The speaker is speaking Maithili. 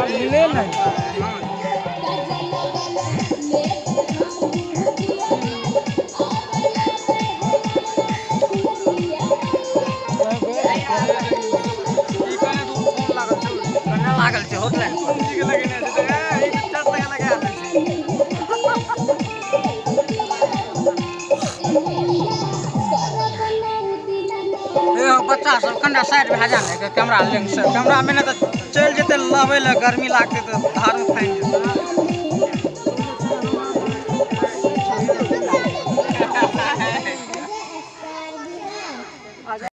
मिले नहीं। लागल छै होटल बच्चा सब कनिटा साइड भए जा ने, कैमरा लिंक से कैमरा में ने तऽ चलि जेतै लबै लए, गर्मी लागतै तऽ धार में फानि जेतै।